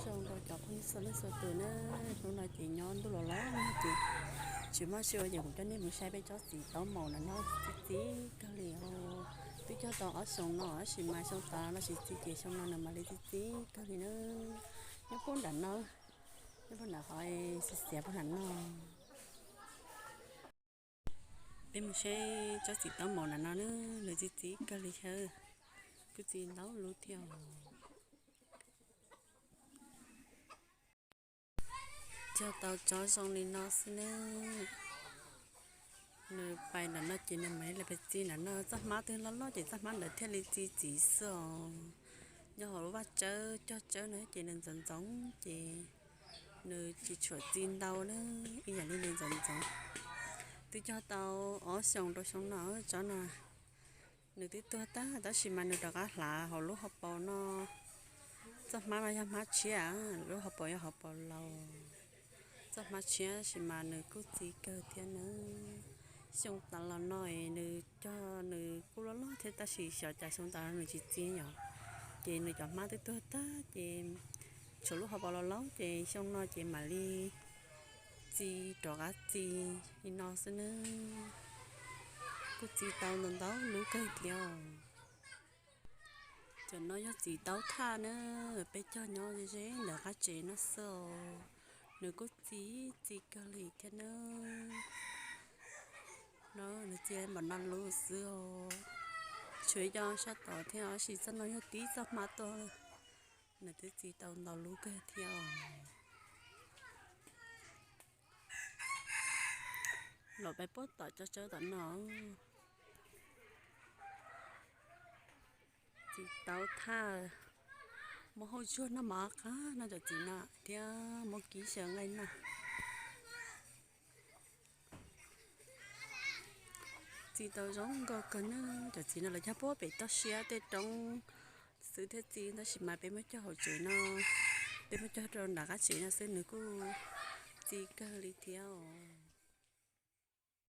Zoo rau cov phooj ywg txhua leej txhua tus na, hnub no ces nyob ntuj los los ces tsis muaj tsi ua ces kuv coj nej mus saib peb tsob txiv taub maum ntawm no txi txiv kawg li os. Twb cog tau ob xyoos no tab sis mas xyoo tas no tsis txi ces xyoo no nws mam li txi txiv kawg li na. Nyob puag nram no, nyob puag nram qhov xiav xiav puag nram no. Peb mus saib tsob txiv taub maum ntawm no na, nws txi txiv kawg li thiab, kuj txi ntau lub thiab. Cog tau tsob zoo li no xwb na. Nws pais ntawm no ces nws mam li pais txi ntawm no, txoj hmab twb loj loj ces txoj hmab ntawd thiaj li txi txiv xwb os. Nyob hauv lub vaj tsawb cog tsawb no ces nws ntxoov ntxoov ces nws tsis tshua txi ntau na, ib yam li nws ntxoov ntxoov. Twb cog tau ob xyoos rau xyoo no tsob no. Nws twb tuag tag tab sis mas nws rov qab hlav hauv lub hauv paus no. Txoj hmab no yog hmab tshiab, lub hauv paus yog hauv paus laus. Txoj hmab tshiab tab sis mas nws kuj txi kawg thiab na. Xyoo tas los no es nws cog nws kuj loj loj thiab tab sis xyov cas xyoo tas no nws tsis txi yom. Ces nws cov hmab twb tuag tag ces tshuav lub hauv paus laus laus ces xyoo no ces mam li txi rov qab txi li no xwb na. Kuj txi tau ntau ntau lub kawg thiab. Cov no yog txiv taub thaj na, peb cog nyob ze ze ntawm qab tsev no xwb os. Nws kuj txi txi kawg li thiab na. No nws txi npaum no lub xwb os. Tshuav ib co sab tod thiab tab sis txoj no yog tib txoj hmab tuaj. Nws twb txi tau ntau lub kawg thiab os. Los peb puab tom tsob tsawb tom no. Txiv taub thaj, muab hauj zuag noj mov qab noj cov txiv no thiab muab kib xyaw nqaij noj. Txi tau zoo nkauj kawg na. Cov txiv no lawv cog puag pem toj siab tej roob xwb thiaj txi tab sis mas peb muab cog hauv tsev no, peb muab cog rau nram qab tsev no xwb nws kuj txi kawg li thiab os.